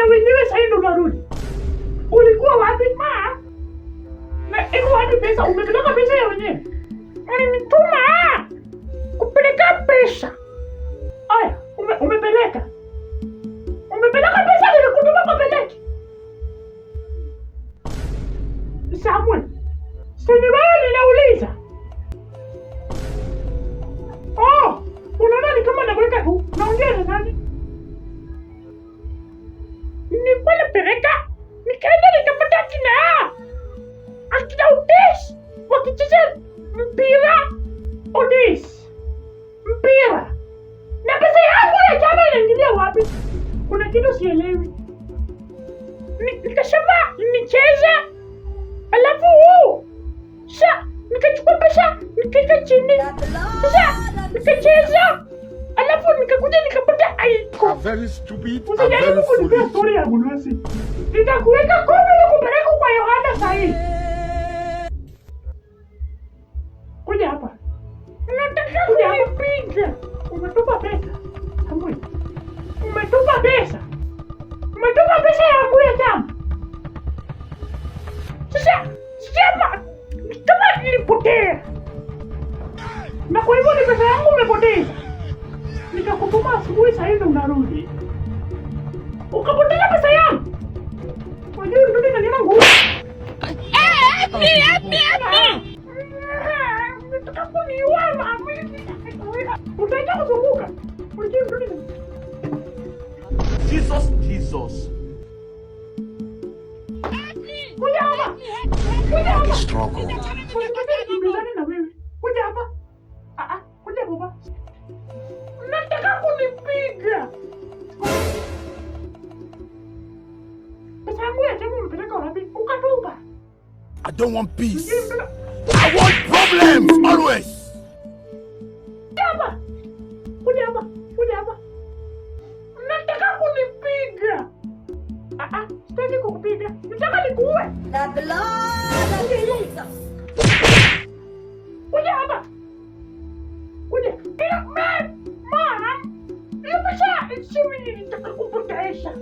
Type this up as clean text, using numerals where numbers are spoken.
wenyewe sasa ndio unarudi. Ulikuwa wapi ma? Na iko wapi pesa? Umepeleka pesa ya wenyewe? Ulinituma kupeleka pesa. Aya, umepeleka. Umepeleka pesa nilikutuma kupeleka. Samuel, si ni wewe ninauliza? Oh, unaona ni kama nakuweka tu. Naongea na nani? Nilikuwa napeleka, nikaenda nikapata akina Otis wakicheza mpira. Otis mpira, na pesa yangu ya chama inaingilia wapi? Kuna kitu sielewi. Nikasema nicheze, alafu sa nikachukua pesa nikaweka chini, sasa nikacheza, alafu nikakuja nikapata aiko. Very stupid and Usijaribu very kunipea foolish. story ya Bulwesi. Nitakuweka kombe na kupeleka kwa Yohana sahi. Kuja hapa. Nataka kunipiga. Umetupa pesa. Samuel. Umetupa pesa. Umetupa pesa yangu ya chama. Sasa chama kama nilipotea. Na kwa hivyo ni pesa yangu umepoteza. Nikakutuma asubuhi, saa hizi unarudi. Ukapoteza pesa yangu. Unajua mtoto inaniona ngumu. Help me, help me, help me. Unataka kuniua mami. Utaenda kuzunguka. Unajua mtoto Jesus, Jesus. Kuja hapa. Kuja hapa. Struggle. Kimbizane na wewe. Kuja hapa. Ah ah, kuja baba. Nataka kunipiga. Pesa yangu ya chama umepeleka wapi? Ukatupa. I don't want peace. Sijui mpeleka I want problems always. Kuja hapa. Kuja hapa. Kuja hapa. Nataka kunipiga. Ah ah, sitaki kukupiga. Nataka nikuue. The blood of Jesus. Kuja hapa. Kuja. Ila man, man. Hiyo pesa si mimi nilitaka kupoteza.